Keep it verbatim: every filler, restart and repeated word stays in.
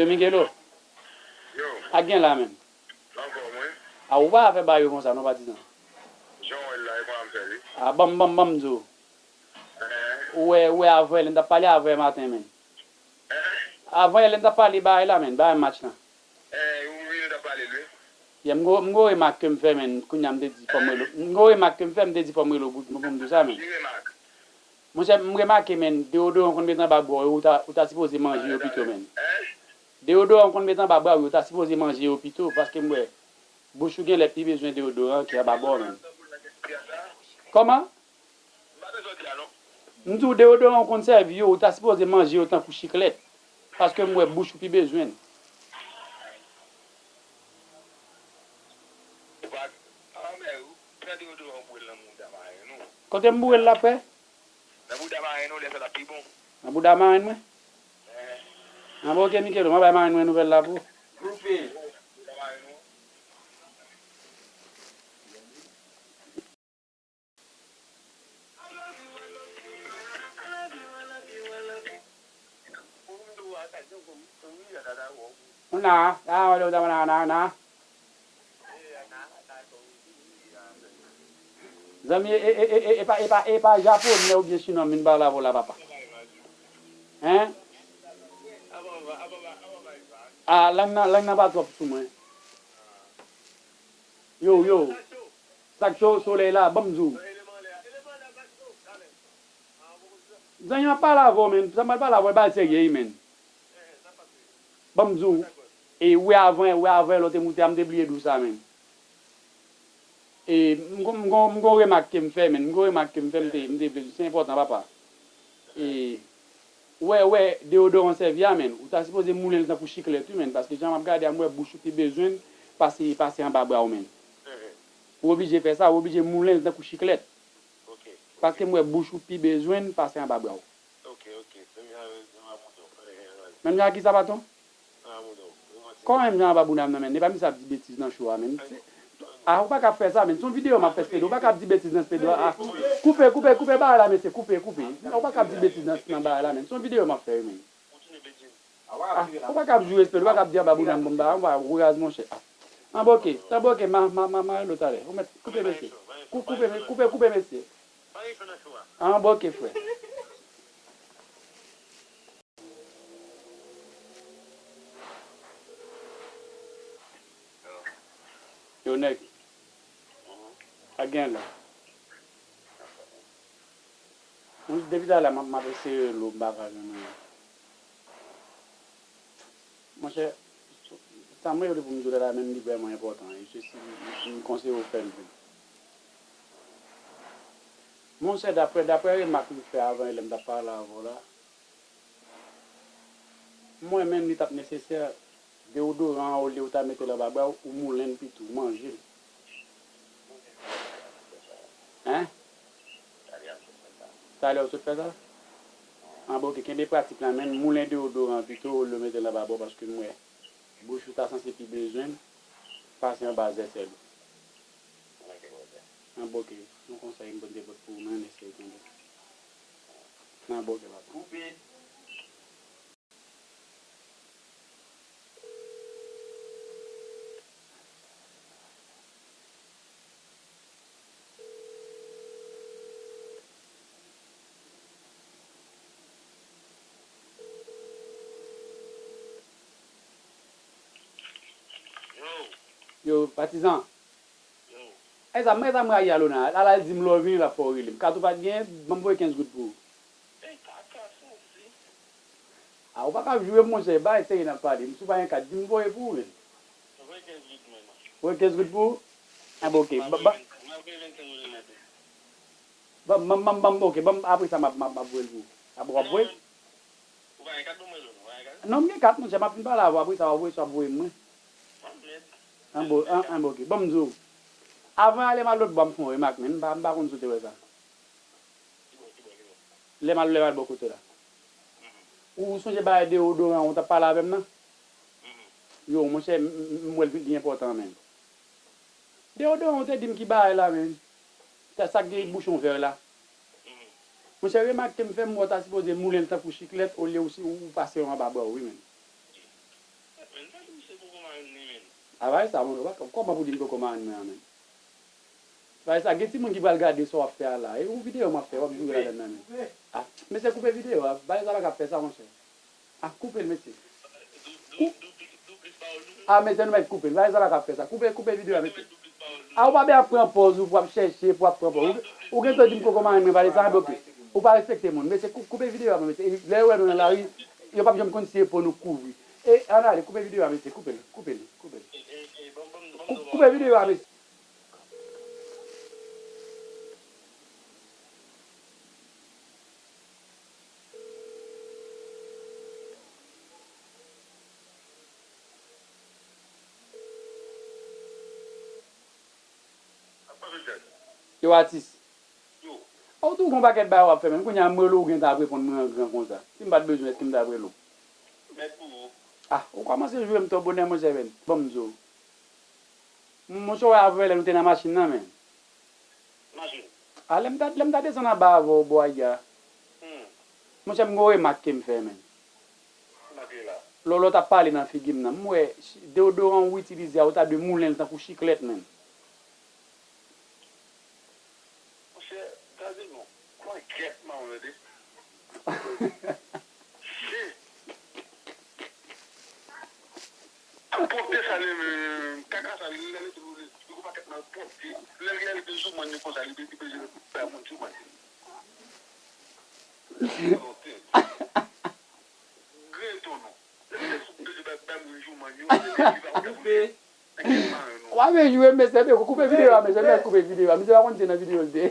Miguelo, Yo, a gen la menm. Ankò mwen. A ou pa fè bagay yo konsa non patizan. Jan w wè l la, e konsa m fè li. A banm, banm, banm di w. Ehe. Ou wè, ou wè avan yè lè n t ap pale avan yè maten menm. Ehe. Avan yè lè n t ap pale bagay la menm, bagay match lan. Ehe, wi, wi, nou t ap pale l wi. Yeah, m gon, m gon remak ke m fè menm, kounye a m te di fò m rele w. M gon remak ke m fè, m te di fò m rele w pou, pou m di w sa menm. Ki remak? Monchè, m remake menm, deodoran konn met anba bra w, ou ta, ou ta sipoze manje yo pito menm. Ehe. Deodoran konn met anba bra w, ou ta sipoze manje yo pito, paske m wè bouch ou genlè pi bezwen deodoran ke anba bra w menm. Kòman? M pa bezwen di a non. M di w deodoran ou konn sèvi yo, ou ta sipoze manje yo tankou chiklèt. Paske m wè bouch ou pi bezwen l. Ou pa, a, men ou pran deodoran ou boure l nan mouda marenn ou. Kote m boure l la frè? Nan mouda marenn ou, lè sa l ap pi bon. Nan bouda marenn mwen? Ehe. An bon, ok, Miguelo, m a bay marenn mwen nouvèl la pou ou. Mouda marenn ou. Na, na, na, na, na. Zanmi, e, e, e, e, e pa, e pa, e pa japonè oubyen chinwa m vin pale avè w la, papa. Hein? A, lang nan, lang nan pa twòp sou mwen. Yo, yo. Sa k cho, solèy la, ban m di w. Zanmi an pale avè w, menn. Sa m pral pale avè w, e bagay serye, wi, menn. Ban m di w, e wè avan, wè avan lè w te moute a, m te bliye di w sa, menn. E m gon, m gon, m gon remak ke m fè, menn. M gon remak ke m fè, m te, m te vle di w, se enpòtan, papa. E, wè, wè, deodoran w sèvi a, menn. Ou ta sipoze moulen l tankou chiklèt, wi, menn. Paske jan m ap gade a, m wè bouch ou pi bezwen l pase, pase anba bra w, menn. Ou oblije fè sa, ou oblije moulen l tankou chiklèt. Paske m wè bouch ou pi bezwen l pase anba bra w. Menm jan ak kisa, patwon? Kòman menm jan anba bouda m nan, menn? E pa misye ap di betiz nan cho a, menn. A, ou pa ka ap fè sa, menn. Se yon videyo m ap fè, Spedo. Ou pa ka ap di betiz nan, Spedo. A, koupe, koupe, koupe bagay la, mesye. Koupe, koupe. Ou pa ka ap di betiz nan, nan bagay la, menn. Se yon videyo m ap fè, wi, menn. A, ou pa ka ap joure, Spedo. Ou pa ka ap di anba bouda m, bon, ba, ou pa, ou raz, monchè. A. An, bon, ok. Tan, bon, ok. Ma, ma, ma, ma rele w talè. Ou mèt koupe, mesye. Kou-, koupe, koupe, koupe, mesye. An, bon, ok, frè. Yo, nèg. Pa gen la. Mwen, depi talè m ap, m ap eseye rele w, m pa ka jwenn ou. Monchè, sa mwen rele pou m di w la, menm li vrèman enpòtan. E se si m, m konseye w fè l vin. Monchè, daprè, daprè remak m fè avan yè lè m t ap pale avè w la, mwen menm li t ap nesesè deodoran an, olye ou ta mete l anba bra w, ou moulen l pito, ou manje l. Hein? Talè w sot fè sa? An, bon, ok, kenbe pratik la, menn, moulen deodoran an pito, olye w mete l anba bra w, paske m wè bouch ou ta sanse pi bezwen l pase anba zèsèl ou. An, bon, ok, yon konsèy m konn te pot pou ou, men eseye tande. An, bon, ok, papa. Yo, patizan. Ey, sa, mwen, sa, mwen rayi a Lona. Ala, al di m lè w vini, l ap fè w rele m. Kat ou pa t gen, ban m voye kenz goud pou ou. A, ou pa ka ap joure m, monchè. Bagay serye n ap pale. M si w pa gen kat, di m voye pou ou, menn. Voye kenz goud pou ou? A, bon, ok. Ban, ban, ban, ban, ok. Ban m, apre sa, m ap, m ap, m ap voye l pou ou. A, bon, w ap voye? Non, m gen kat, monchè, m ap fin pale avè w, apre sa, w ap voye, swa voye m mwen. An, bon, an, an, bon, ok. Ban m di w. Avan ale m al lòt bò, m fè yon remak, men m pa, m pa konn si w te wè sa. Lè m al, lè m al bò kote w la. Ou sonje bagay deodoran ou t ap pale avè m nan? Yo, monchè, m, m, m wè l li enpòtan, menn. Deodoran ou te di m ki bagay la, menn. Sa, sa k gen bouchon vè la. Monchè, remak ke m fè, m wè w ta sipoze moulen l tankou chiklèt, olye ou si, ou pase yo anba bra w, wi, menn. Men, sa di misye koko marenn li, men. A, bagay sa, monchè, w pa, kòman pou di m koko marenn mwen an, men? Bagay sa, gen timoun ki pral gade sa w ap fè a la. E yon videyo m ap fè, w ap joure ladann nan, men. A, mesye, koupe videyo a. Bagay sa pa ka fè sa, monchè. A, koupe l, mesye. Kou- A, mesye, nou mèt koupe l. Bagay sa pa ka fè sa. Koupe, koupe videyo a, mesye. A, ou pa byen ap pran pòz ou, pou ap chèche, pou ap pran pòz. Ou, ou gen tan di m koko marenn mwen, pale sa, men oke. Ou pa respekte moun. Mesye, kou- koupe videyo a, mesye. E lè yo wè nou nan lari, yo p ap janm konn si se po nou k kouvri. E, ann ale, koupe videyo a, mesye. Koupe l, koupe l, koupe l. Kou- Koupe videyo a, mesye. Yo, atis. Ou tou gon pakèt bagay w ap fè, men kounye a m rele w, ou gentan ap reponn mwen an gran konsa. Si m pa t bezwen, èske m t ap rele w? Mèt pou ou. Ah, ou kòmanse jwe m twò bonè, monchè, men. Ban m di w. Monchè, w wè avè lè nou te nan machin nan, men. Machin? Ah, lè m ta, lè m ta desann anba avè w, bò a. Hmm. Monchè, m gon remak ke m fè, men. Remak li la. Lè w, lè w t ap pale nan figi m nan, m wè deodoran ou itilize a, ou ta dwe moulen l tankou chiklèt, men. Monchè, gade non. Kòman kèt mawon yo de? Shit! Ap pwòpte sa li menm, kaka sa li, lè li tou li, li gon pakèt nan pwòpte. Lè li, lè li vin sou mòn yo konsa, li, li bezwen bay moun sou mòn. Grenn ton non. Lè li vin sou, bezwen bay, bay moun sou mòn yo, li, li pa konn. W ap vin jwe, mesye, men koupe videyo a, mesye, men koupe videyo a, mesye pa konn se nan videyo l te.